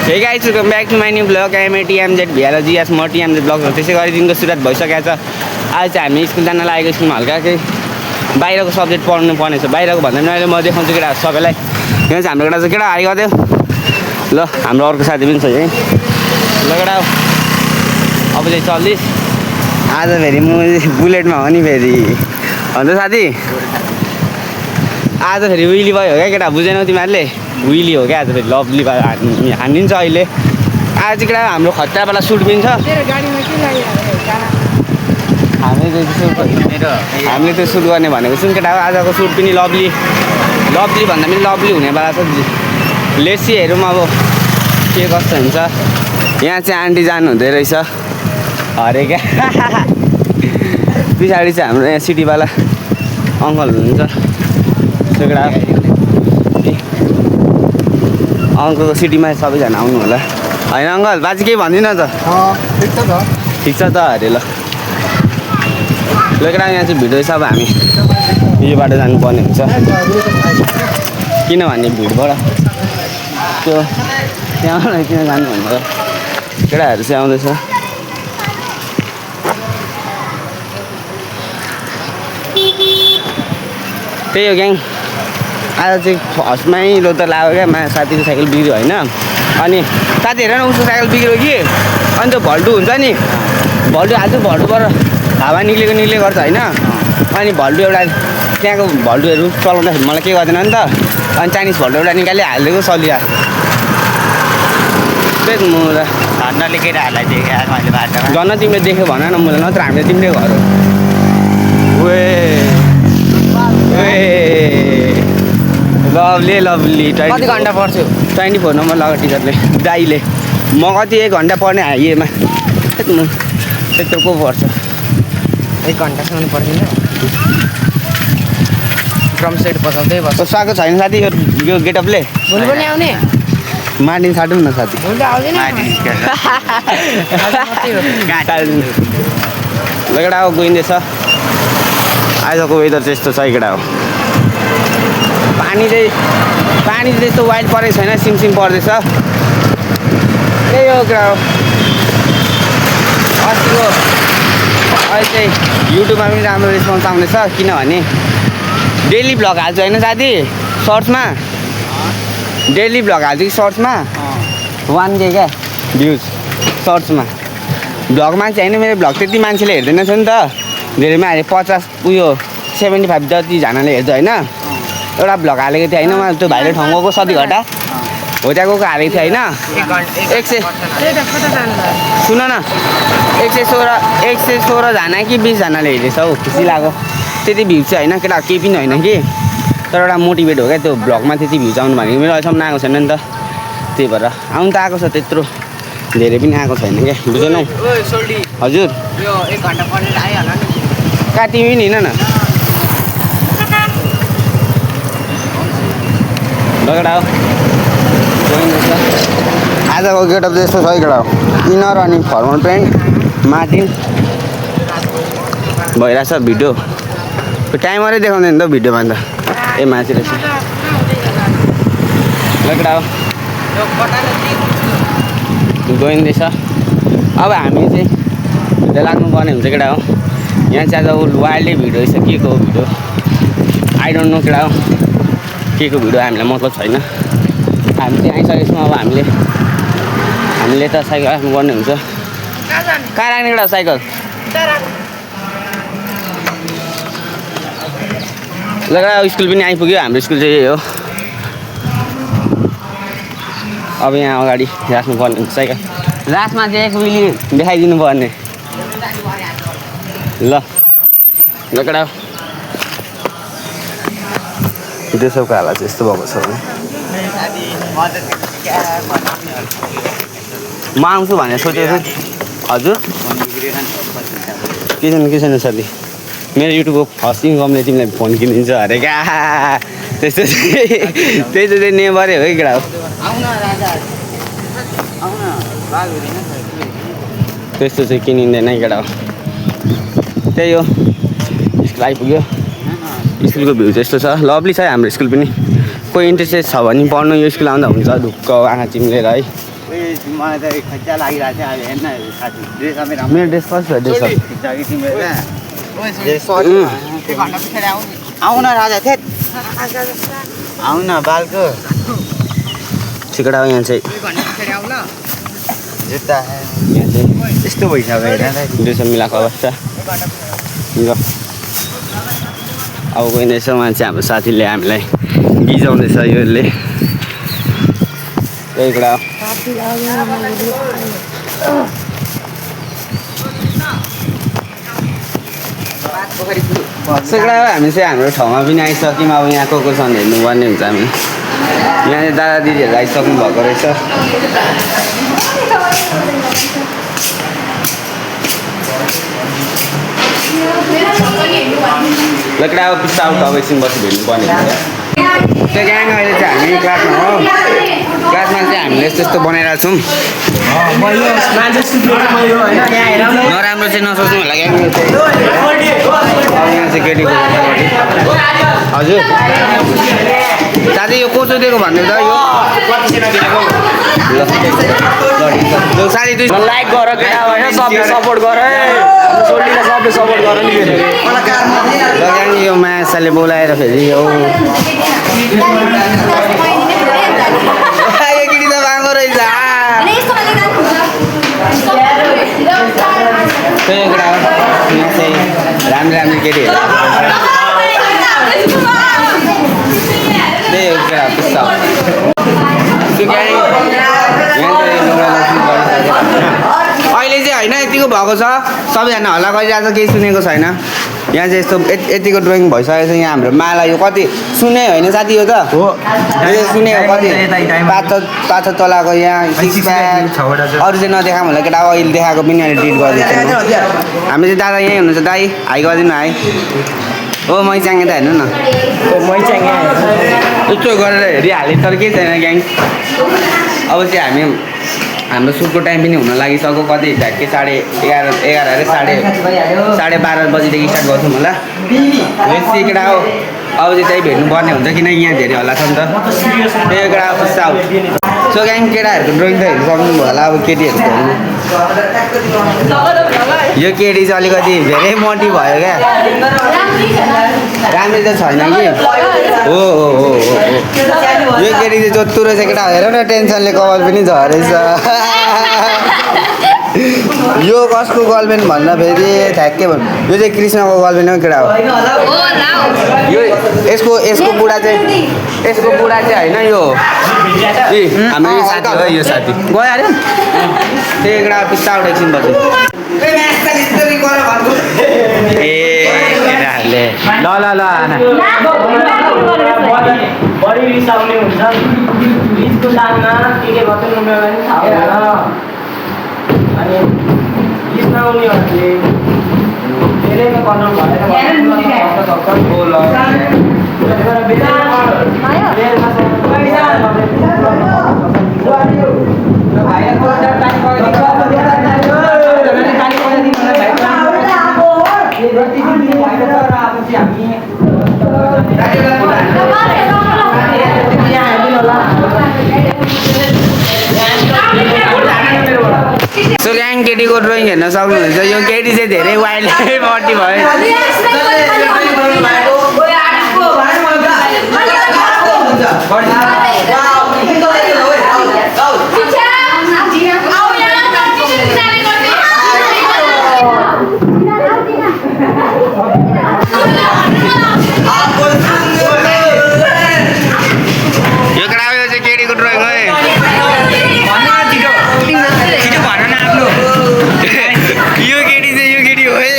Hey guys, welcome back to my new vlog. I am at TMZ Biology म TMZ vlog हो त्यसै गरी दिनको सुरुवात भइसकेको छ। आज चाहिँ हामी स्कुल जान लागेको स्कुलमा हल्का केही बाहिरको सब्जेक्ट पढ्नु पर्ने छ। बाहिरको भन्दा पनि अहिले म देखाउँछु केटा सबैलाई। यहाँ चाहिँ हाम्रो केटा चाहिँ केटा हाई गरिदेऊ ल। हाम्रो अर्को साथी पनि छ यहीँ ल केटा अब चाहिँ चल्दिस। आज फेरि म बुलेटमा हो नि फेरि अन्त साथी आज फेरि विली भयो क्या केटा बुझेनौ तिमीहरूले विली हो क्या आज फेरि लभली भयो हानिदिन्छ अहिले। आज चाहिँ केटा हाम्रो खतरावाला सुट पनि छ। हामीले त्यो सुट गर्ने भनेको छौँ केटा आजको सुट पनि लभली लभली भन्दा पनि लभली हुनेवाला छ। लेसी हेरौँ अब के कस्तो हुन्छ। यहाँ चाहिँ आन्टी जानु हुँदै रहेछ अरे क्या पछाडि चाहिँ हाम्रो यहाँ सिटीवाला अङ्कल हुनुहुन्छ त्यो केटा अङ्कलको सिटीमा सबैजना आउनु होला होइन अङ्कल बाजे केही भन्दिनँ त ठिक छ त अरे ल केटा यहाँ चाहिँ भिड रहेछ। अब हामी यो बाटो जानुपर्ने हुन्छ किनभने भिडबाट त्यो त्यहाँबाट किन जानु भनेर केटाहरू चाहिँ आउँदैछ। त्यही हो ग्याङ आज चाहिँ फर्स्टमै लोद लाग्यो क्या मा साथीको साइकल बिग्रियो होइन। अनि साथी हेर न उसको साइकल बिग्रियो कि अनि त्यो भल्टु हुन्छ नि भल्टु हाल्छ भल्टुबाट हावा निक्लेको गर्छ होइन। अनि भल्टु एउटा त्यहाँको भल्टुहरू चलाउँदाखेरि मलाई के गर्दैन नि त अनि चाइनिज भल्टु एउटा निकाली हालिदिएको सलिया त्यही म झन्डाले केटाहरूलाई देखेँ मैले बाटोमा। झन् तिमीले देख्यो भन न मलाई नत्र हामीले तिमीले घर लभली लभली कति घन्टा पढ्छु 24 नम्बर लगा टिचरले दाइले म कति 1 घन्टा पढ्ने हाइएमा त्यत्रो को पर्छ 1 घन्टासम्म पर्दैन। ड्रम सेट बजाउँदै बस्छ साको छैन साथी यो गेटअपले भोलि पनि आउने मार्टिन साटौँ न साथी भोलि आउँदैन केटा हो गइँदैछ। आजको वेदर चाहिँ यस्तो छ केटा हो। पानी चाहिँ त्यस्तो वाइल्ड परेको छैन सिमसिम पर्दैछ त्यही हो केटा हो। अस्तिको अहिले चाहिँ युट्युबमा पनि राम्रो रेस्पोन्स आउँदैछ किनभने डेली भ्लग हाल्छु होइन साथी सर्ट्समा डेली भ्लग हाल्छु कि सर्ट्समा 1K क्या भ्युज सर्ट्समा भ्लगमा चाहिँ होइन मेरो भ्लग त्यति मान्छेले हेर्दैन छ नि त धेरैमा हाले 50 उयो 75 जतिजनाले हेर्छ होइन। एउटा भ्लग हालेको थिएँ होइन मैले त्यो भाइले ठाउँ गएको सती घटा हो त्यहाँ गएको हालेको थिएँ होइन 100 सुन न 116 जना कि 20 जनाले हेरेछ हौ खुसी लाग्यो। त्यति भ्युज चाहिँ होइन केटा केही पनि होइन कि तर एउटा मोटिभेट हो क्या त्यो भ्लगमा त्यति भ्युज आउनु भनेको मेरो अहिलेसम्म आएको छैन नि त त्यही भएर आउनु त आएको छ त्यत्रो धेरै पनि आएको छैन क्या बुझेनौ हजुर यो 1 घन्टा पढेर आइहाल्छ नि काटी पनि हिँड न केटा हो। आजको गेटअप चाहिँ यस्तो छ केटा हो इनर अनि फर्मल प्यान्ट मार्टिन भइरहेछ भिडियो टाइमरै देखाउँदैन नि त भिडियोमा त ए माथि रहेछ ल केटा हो गइँदैछ। अब हामी चाहिँ भिडियो लाग्नुपर्ने हुन्छ केटा हो। यहाँ चाहिँ आज वाइल्डै भिडियो रहेछ के को भिडियो आई डोन्ट नो केटा हो के को भिडियो हामीलाई मतलब छैन। हामी चाहिँ आइसकेको छौँ अब हामीले त साइकल राख्नुपर्ने हुन्छ कहाँ राख्ने केटा साइकल ल स्कुल पनि आइपुग्यो हाम्रो स्कुल चाहिँ यही हो। अब यहाँ अगाडि राख्नुपर्ने हुन्छ साइकल लास्टमा चाहिँ एक विली देखाइदिनु पर्ने ल केटा देशको हालत चाहिँ यस्तो भएको छ भने म आउँछु भनेर सोचेको छु हजुर के छैन साथी मेरो युट्युबको फर्स्ट इन्कमले तिमीलाई फोन किनिदिन्छ अरे क्या त्यस्तो चाहिँ नेभरै हो कि केटा हो। त्यस्तो चाहिँ किनिँदैन केटा हो त्यही हो। स्कुल आइपुग्यो स्कुलको भ्यू चाहिँ यस्तो छ लभली छ हाम्रो स्कुल पनि कोही इन्ट्रेस्टेड छ भने पढ्नु यो स्कुल आउँदा हुन्छ ढुक्क आँखा चिम्लेर है मलाई त खैचा लागिरहेको थियो अब हेर्न साथी ड्रेस सबै राम्रो मेरो ड्रेस कस्तो ड्रेस जागी तिम्रो एक घन्टा पछाडि आऊ नि आउ न राजा थेट आउ न बालको सिकडा यहाँ चाहिँ एक घन्टा पछाडि आऊ ल जुत्ता यहाँ चाहिँ यस्तो भइसक्यो हेर्न त दुईसम्म मिलाएको अवस्था एक घन्टा पछाडि ल अब गइने रहेछ उहाँ चाहिँ हाम्रो साथीले हामीलाई गिजाउँदैछ योले त्यही कुरा हो सेकडा हामी चाहिँ हाम्रो ठाउँमा पनि आइसक्यौँ अब यहाँ को छन् हेर्नुपर्ने हुन्छ हामी यहाँ चाहिँ दादा दिदीहरू आइसक्नु भएको रहेछ लकडा अब पिस्ता आउट अब एकछिन बसी भेट्नुपर्ने हुन्छ त्यो ग्याङ अहिले चाहिँ हामी क्लासमा हो क्लासमा चाहिँ हामीले यस्तो यस्तो बनाइरहेको छौँ नराम्रो चाहिँ नसोच्नु होला ग्याङ यहाँ चाहिँ केटीको हजुर साथी यो कोचो दिएको भन्दै त यो साथी दुई लाइक गर केटा होइन सबले सपोर्ट गर सोल्टीलाई सबले सपोर्ट गर नि फेरि ग्याङ यो मायासाले बोलाएर फेरि यो केटी त बाँगो रहेछ त्यही कुरा हो यहाँ चाहिँ राम्रो राम्रो केटीहरू त्यही हो कुरा पुस्ता अहिले चाहिँ होइन यतिको भएको छ सबैजना हल्ला गरिरहेको छ केही सुनेको छैन यहाँ चाहिँ यस्तो यतिको ड्रइङ भइसकेको छ यहाँ हाम्रो माला यो कति सुने होइन साथी हो त यो सुने हो कति पाँच तलाको यहाँ सिक्स प्याक अरू चाहिँ नदेखाऊँ होला केटा अहिले देखाएको पनि अहिले डिट गरिदिन्छ हामी चाहिँ दादा यहीँ हुनुहुन्छ दाइ हाई गरिदिनु हाई हो मैचाङ्गे त हेर्नु न मैचाङ्गे यस्तो गरेर हेरिहालेँ तर के छैन ग्याङ अब चाहिँ हामी हाम्रो सुटको टाइम पनि हुन लागिसक्यो कति झ्याक्कै 11:30 बजीदेखि स्टार्ट गर्छौँ होला बेसी केटा हो अब चाहिँ त्यही भेट्नुपर्ने हुन्छ किनकि यहाँ धेरै हल्ला छ नि त त्यही केटा पुस्ता हो सो ग्याङ केटाहरूको ड्रइङ त हेर्नु सक्नुभयो होला अब केटीहरूको यो केटी चाहिँ अलिकति धेरै मोटी भयो क्या राम्रै त छैन कि हो यो केटी चाहिँ जोत्तु रहेछ केटा हेर न टेन्सनले कपाल पनि झरेछ यो कसको गर्लफ्रेन्ड भन्दा फेरि ठ्याक्कै भन्नु यो चाहिँ कृष्णको गर्लफ्रेन्ड हो केटा हो यो यसको बुढा चाहिँ होइन यो हाम्रो यो साथी हो यो साथी गयो अरे त्यही एउटा पिस्ता उठा एकछिन पछि ए केटाहरूले ल बढी रिसाउने हुन्छ गीतको तालमा के गर्छ नुनलाई पनि थाहा हुँदैन अनि गीत नआउनेहरूले धेरै नै कन्ट्रोल सो ग्याङ केटीको ड्रइङ हेर्न सक्नुहुन्छ यो केटी चाहिँ धेरै वाइल्ड मोटी भयो यो केटाको चाहिँ केटीको ड्रइङ हो यो केटी हो है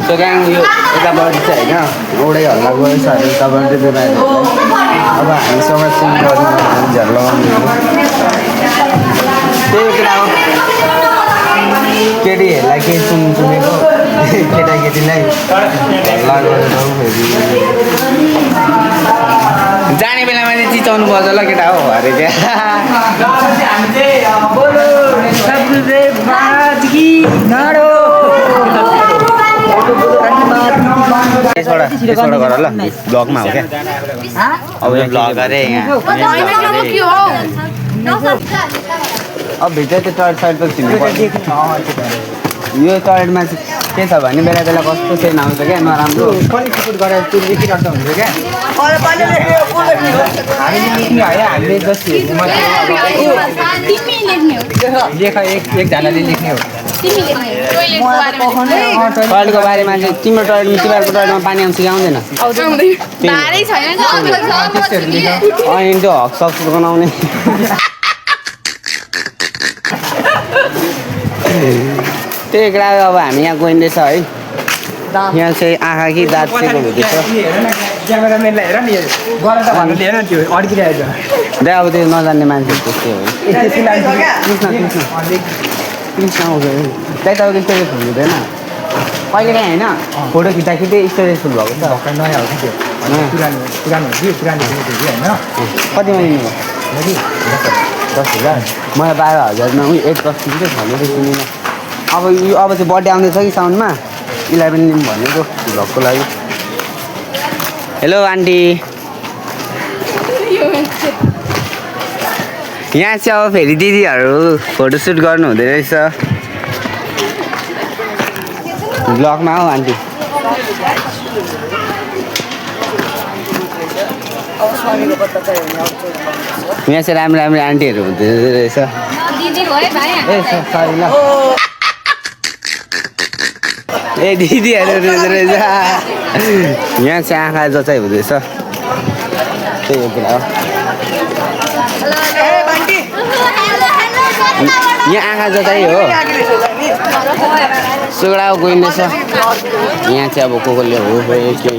सो ग्याङ यो यताबाट चाहिँ होइन एउटै हल्ला गयो साथी यताबाट चाहिँ अब हामीसँग सुन गर्नु झर लगाउनु त्यही केटा हो केटीहरूलाई केही सुनेको केटाकेटीलाई हल्ला गरेर फेरि जाने बेलामा चाहिँ चिचाउनु पर्छ ल केटा हो अरे त्यहाँ यसबाट गर ल ब्लगमा हो क्या अब यो ब्लग अरे यहाँ अब भित्र त्यो टोयलेट साइड त छिर्नु पर्छ यो टोयलेटमा चाहिँ के छ भने बेला बेला कस्तो सेन आउँछ क्या नराम्रो पनि सपोर्ट गरेर त्यो लेखिराख्दा हुन्छ क्या हामीले है हामीले जस्तो हेर्नु मात्रै लेख एकजनाले लेख्ने हो टोयलेटको बारेमा चाहिँ तिम्रो टोयलेटमा तिमीहरूको टोयलेटमा पानी आउँछ कि आउँदैन अनि त्यो हक सक्स बनाउने त्यही कुरा अब हामी यहाँ गइँदैछ है यहाँ चाहिँ आँखा कि दाँत चाहिँ हुँदैछ क्यामेराम्यानलाई हेर नि गरेर त भन्नु हेर त्यो अड्किरहेको छ दाइ अब त्यो नजान्ने मान्छे त्यस्तै हो कृष्ण आउँछ दाइ तपाईँको स्टोरेज फुल हुँदैन कहिले काहीँ होइन फोटो खिच्दाखेरि स्टोरेज फुल भएको छ भर्खर नयाँ हो कि त्यो पुरानो पुरानो हो कि पुरानो होइन कतिमा लिनुभयो 10,000 मलाई 12,000मा उयो 8% चाहिँ भन्दै सुनिनँ अब यो अब चाहिँ बर्थडे आउँदैछ कि साउन्डमा 11 लिउँ भनेको भ्लगको लागि हेलो आन्टी यहाँ चाहिँ अब फेरि दिदीहरू फोटोसुट गर्नु हुँदै रहेछ ब्लगमा हो आन्टी यहाँ चाहिँ राम्रो राम्रो आन्टीहरू हुँदै रहेछ ए सरी ल ए दिदीहरू हुँदो रहेछ यहाँ चाहिँ आँखा जचाइ हुँदैछ त्यही हो कुरा हो यहाँ आँखा जचाइ हो सुगडा गइँदैछ यहाँ चाहिँ अब कोले हो के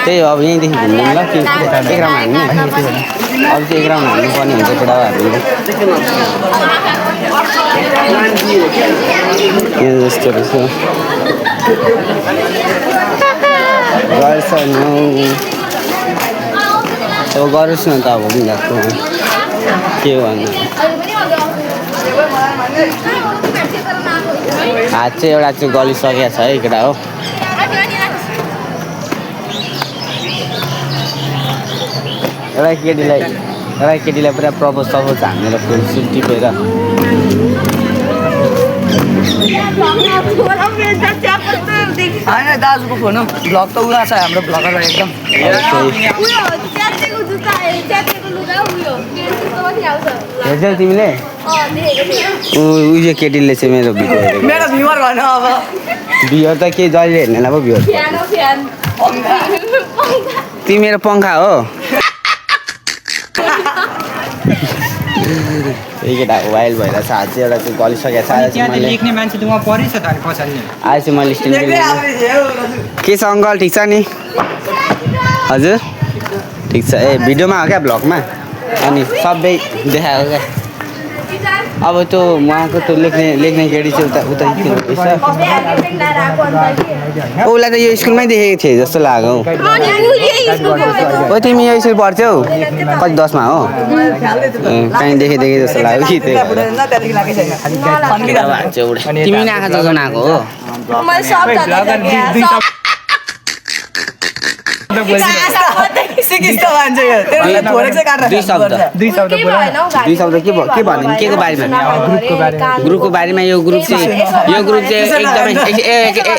त्यही हो अब यहीँदेखि घुम्नु ल कि एक राउन्ड हान्ने अब चाहिँ एक राउन्ड हान्नु पर्ने हुन्छ केटाहरूले यो जस्तो रहेछ गर्छ न अब गरोस् न त अब उनीहरूको के भन्नु हात चाहिँ एउटा चाहिँ गलिसकेको छ है केटा हो एउटा केटीलाई पुरा प्रपोज सपोज हानेर फुल सुट टिपेर होइन दाजुको फोन हो भ्लग त उहाँ छ हाम्रो भ्लगरलाई एकदम हेर्छौ तिमीले उयो केटीले चाहिँ मेरो भिडियो हेरेको मेरो भ्युवर भन अब भ्युवर त के जहिले हेर्नेलाई पो भ्युवर तिमी मेरो पङ्खा हो यही केटाको वाइल्ड भइरहेछ हात चाहिँ एउटा चाहिँ गलिसकेको छ लेख्ने मान्छे त उहाँ परेछ त पछाडि आज चाहिँ मैले स्ट्यान्ड के छ अङ्कल ठिक छ नि हजुर ठिक छ ए भिडियोमा हो क्या भ्लगमा अनि सबै देखाएको क्या अब त्यो उहाँको त्यो लेख्ने केटी चाहिँ उता उसलाई त यो स्कुलमै देखेको थिएँ जस्तो लाग्यो ओ तिमी यो स्कुल पढ्थ्यौ कति 10मा हो कहीँ देखेँ जस्तो लाग्यो कि त्यही तिमी नै आँखा जगाउन आएको हो दुई शब्द के भन्नु के को बारेमा ग्रुपको बारेमा यो ग्रुप चाहिँ एकदमै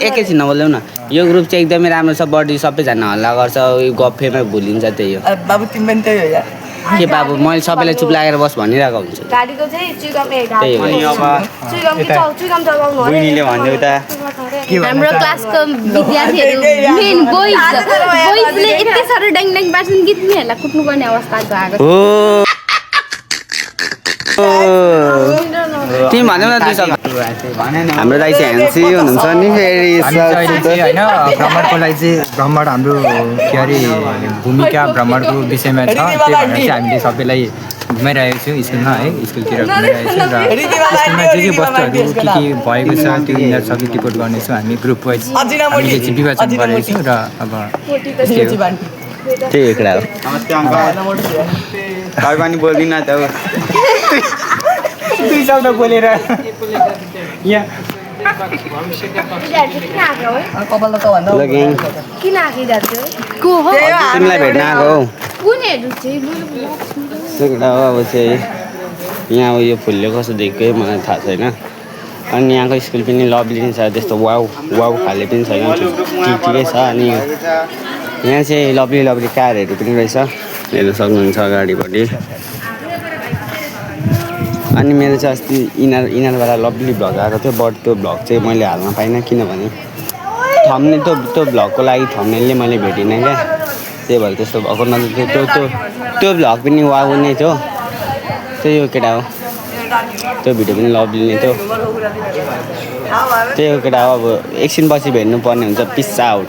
एकैछिन नबोल्दैउ न यो ग्रुप चाहिँ एकदमै राम्रो छ बडी सबैजना हल्ला गर्छ गफेमा भुलिन्छ त्यही हो बाबु तिमी पनि त्यही हो यार के बाबु मैले सबैलाई चुप लागेर बस भनिरहेको हुन्छु गाडीको चाहिँ चुइगमले त्यही हो चुइगम जगाउनु बहिनीले भन्यो उता हाम्रो क्लासको विद्यार्थीहरू मेन बोइजले यति साह्रो ड्याङ ड्याङ पार्छन् कि तिनीहरूलाई कुट्नुपर्ने अवस्था आएको तिमी भन्यौ न 2 शब्द हाम्रो दाइ चाहिँ ह्यान्सी हुनुहुन्छ नि फेरि होइन भ्रमणको लागि चाहिँ भ्रमण हाम्रो के अरे भूमिका भ्रमणको विषयमा छ त्यही भएर चाहिँ हामीले सबैलाई घुमाइरहेको छौँ स्कुलमा है स्कुलतिर घुमाइरहेको छौँ र स्कुलमा जे वस्तुहरू के भएको छ त्यो यिनीहरू सबै रिपोर्ट गर्नेछौँ हामी ग्रुप वाइज हामीले चाहिँ विभाजन गरेको छौँ र अब त्यही कुरा हो तपाईँ पनि बोल्दिन त 2 शब्द बोलेर यहाँ कपाल त भन्दा किन आएको दाजु को हो तिमीलाई भेट्न आएको हौ कुनहरू चाहिँ यस्तो केटा हो अब चाहिँ यहाँ अब यो फुलले कस्तो देखेकै मलाई थाहा छैन अनि यहाँको स्कुल पनि लभली नै छ त्यस्तो वाउ वाउ खाले पनि छैन ठिकै छ अनि यहाँ चाहिँ लभली लभली कारहरू पनि रहेछ हेर्न सक्नुहुन्छ अगाडिपट्टि अनि मेरो चाहिँ अस्ति इनारबाट लभली भ्लग आएको थियो बट त्यो भ्लग चाहिँ मैले हाल्न पाइनँ किनभने थम्ने त्यो भ्लगको लागि थम्नेलले मैले भेटिनँ क्या त्यही भएर त्यस्तो भएको नत्र त्यो भ्लग पनि वाउ नै थियो त्यही हो केटा हो त्यो भिडियो पनि लभली नै थियो त्यही हो केटा हो अब एकछिन पछि भेट्नु पर्ने हुन्छ पिस आउट